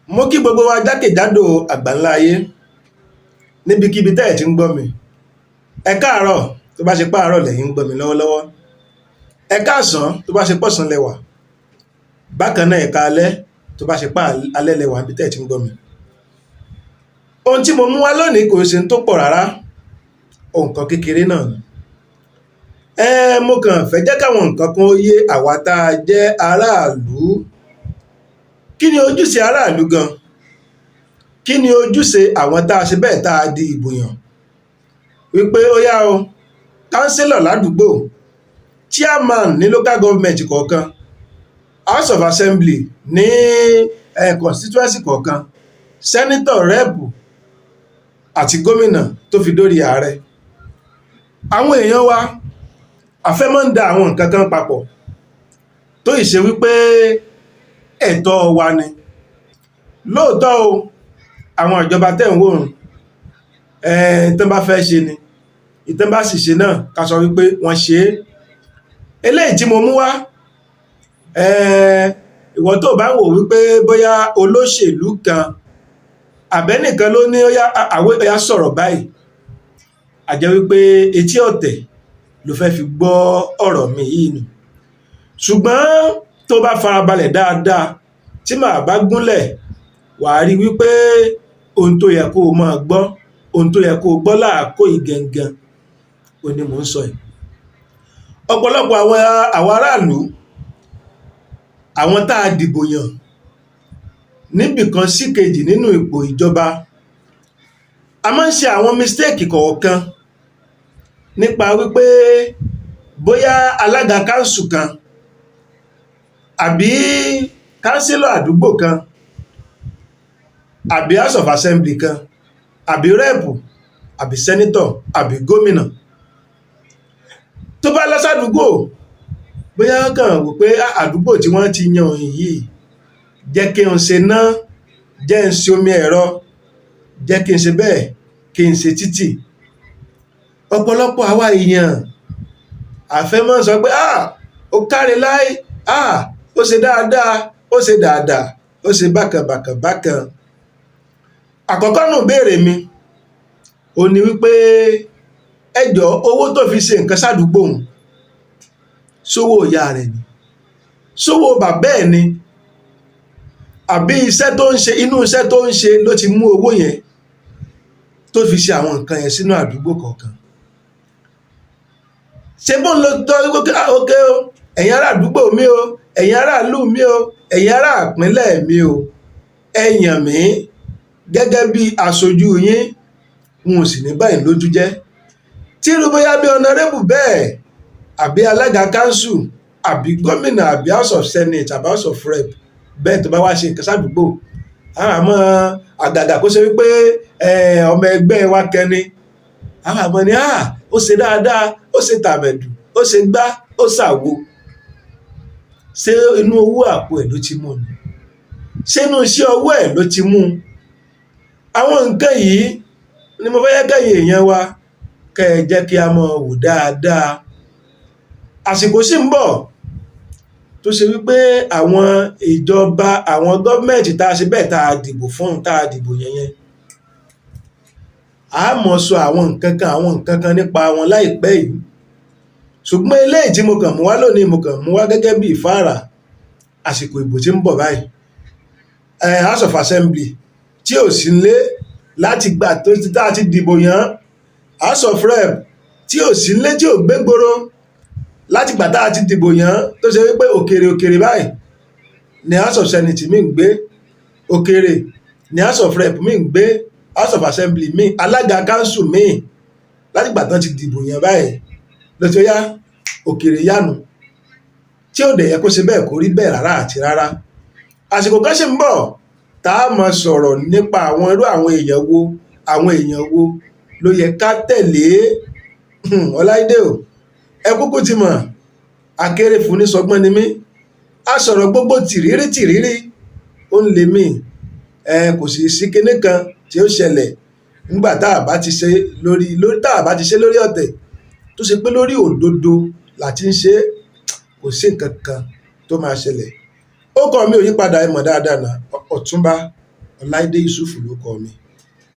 Mo kí gbogbo wa jákèjádò àgbáńlá ayé níbikíbi tẹ́ ẹ̀ ti ń gbọ́ mi. Ẹ káàárọ̀ tó bá ṣe páàárọ̀ lẹ́yìn ń gbọ́ mi lọ́wọ́lọ́wọ́. Ẹ káàsán tó bá ṣe pọ̀sán lẹ́wà. Bákan náà, ẹ káalẹ́ tó bá ṣe pá alẹ́ lẹ́wà níbi tẹ́ ẹ̀ ti ń gbọ́ mi. Ohun tí mo mú wá lónìí kò ṣe ń tó pọ̀ rárá, nǹkan kékeré náà ni. Mo kàn fẹ́ jẹ́ káwọn nǹkan kan ó yé àwa tá a jẹ́ aráàlú. Kí ni ojúṣe aráàlú gan? Kí ni ojúṣe àwọn tá a ṣe bẹ́ẹ̀ tá a di ìbò yàn? Wípé ó yá o, councillor ládùúgbò, chairman ní local government kọ̀ọ̀kan, House of Assembly ní constituency kọ̀ọ̀kan, senator, rep àti gómìnà tó fi dórí ààrẹ. Àwọn èèyàn wa, a fẹ́ máa ń da àwọn nǹkan kan papọ̀ tó ì ṣe wípé ẹ̀tọ́ wa ni. Lóòótọ́ o, àwọn ìjọba tẹ́ ń wò ó, tán bá fẹ́ ṣe ni, ìtán bá sì ṣe náà, ká sọ wípé wọ́n ṣe é. Eléyìí tí mo mú wá, ìwọ tó bá ń wò wípé bóyá olóṣèlú kan àbẹ́nìkan ló ní ó yá àwé ó yá sọ̀rọ̀ báyìí, a jẹ́ wípé etí ọ̀tẹ̀ ló fẹ́ fi gbọ́ ọ̀rọ̀ mi yìí nù. Ṣùgbọ́n tó bá farabalẹ̀ dáadáa tí màá bá gúnlẹ̀, wàá rí wípé ohun tó yẹ kó o máa gbọ́, ohun tó yẹ kó o gbọ́ láàkó yìí gangan, òun ni mò ń sọ yìí. Ọ̀pọ̀lọpọ̀ àwọn aráàlú, àwọn tá a dìbò yàn níbìkan sí kejì nínú ipò ìjọba, a máa ń ṣe àwọn mistake kọ̀ọ̀kan nípa wípé bóyá alága council kan àbí councillor àdúgbò kan àbí House of Assembly kan àbí rep àbí senator àbí gómìnà tó bá lọ sádùúgbò, bóyá kàn wò pé àdúgbò tí wọ́n ti yan òun yìí, jẹ́ kí n ṣe ná, jẹ́ n ṣe omi ẹ̀rọ, jẹ́ kí n ṣe bẹ́ẹ̀, kí n ṣe títì. Ọ̀pọ̀lọpọ̀ àwa èèyàn àfẹ́ máa ń sọ pé, "Ah, ó káre láé, ah, ó ṣe dáadáa, ó ṣe dáadáa, ó ṣe bákan bákan bákan." Àkọ́kọ́ nù béèrè mi ò ní wípé, ẹ jọ̀ọ́, owó tó fi ṣe nǹkan sádùúgbò òun, sówó ìyá rẹ̀ ni, sówó bàbá ẹ̀ ni, àbí iṣẹ́ tó ń ṣe, inú iṣẹ́ tó ń ṣe ló ti mú owó yẹn tó fi ṣe àwọn nǹkan yẹn sínú àdúgbò kọ̀ọ̀kan? Ṣé bóun ló tọ́ wípé, "Okay o, ẹ̀yin ará àdúgbò mi o, ẹ̀yin ará ìlú mi o, ẹ̀yin ará ìpínlẹ̀ mi o, ẹ yàn mí gẹ́gẹ́ bí aṣojú yín, n ò sì ní báyìí lójú jẹ́"? Tí irú bóyá bí honourable bẹ́ẹ̀ àbí alága council àbí gómìnà àbí House of Senate àbí House of Rep bẹ́ẹ̀ tó bá wá ṣe nǹkan sádùúgbò, àwọn àmọ́ àgàgà kó ṣe wípé ọmọ ẹgbẹ́ wa kẹni, àwọn àmọ́ ni, "Ah, ó ṣe dáadáa, ó ṣe tàmẹ̀dù, ó ṣe gbá, ó ṣàwo." Ṣé inú owó àpò ẹ̀ ló ti mú ni? Ṣé inú iṣẹ́ ọwọ́ ẹ̀ ló ti mú? Àwọn nǹkan yìí ni mo fẹ́ kẹ́yìn èèyàn wa kẹ́ ẹ jẹ́ kí a mọ̀ wò dáadáa. Àsìkò sì ń bọ̀ tó ṣe wípé àwọn ìjọba, àwọn gọ́ọ̀mẹ̀ntì tá a ṣe bẹ́ẹ̀ tá a dìbò fún, tá a dìbò yẹn yẹn, a mọ̀ sọ àwọn nǹkan kan nípa wọn láìpẹ́ yìí. Ṣùgbọ́n eléyìí tí mo kàn mú wá lónìí, mo kàn mú wá gẹ́gẹ́ bí ìfáàrà àsìkò ìbò tí ń bọ̀ báyìí. House of Assembly tí ò sí nílé láti gbà tó ti tá a ti dìbò yàn, House of Rep tí ò sí nílé, tí ò gbégboro láti gbà tá a ti dìbò yàn, tó ṣe wípé òkèrè òkèrè báyìí ni House of Senate mi ń gbé, òkèrè ni House of Rep mi ń gbé, House of Assembly mi, alága council mi, láti gbà tán ti dìbò yàn báyìí ló ti yá òkèrè yánu, tí ò dẹ̀ yẹ kó ṣe bẹ́ẹ̀, kó rí bẹ́ẹ̀ rárá àti rárá. Àsìkò kan sì ń bọ̀ tá a máa sọ̀rọ̀ nípa àwọn irú àwọn èèyàn wo ló yẹ ká tẹ̀lé. Ọláìdé o, ẹ kúkú ti mọ̀, akérèfúnni sọgbọ́n ni mí, a sọ̀rọ̀ gbogbo tìrírí tìrírí ó ń lè mí. Ẹ kò sì sí kinní kan tí ó ṣẹlẹ̀ nígbà tá a bá ti ṣe lórí tá a bá ti ṣe lórí ọ̀tẹ̀, tó ṣe pé lórí òdodo là ti ń ṣe, kò sí nǹkan kan tó máa ṣẹlẹ̀. Ó kọ́ mi ò yí padà, ẹ mọ̀ dáadáa náà, Ọ̀túnba. Ọláìdé Yusuf lórúkọ mi.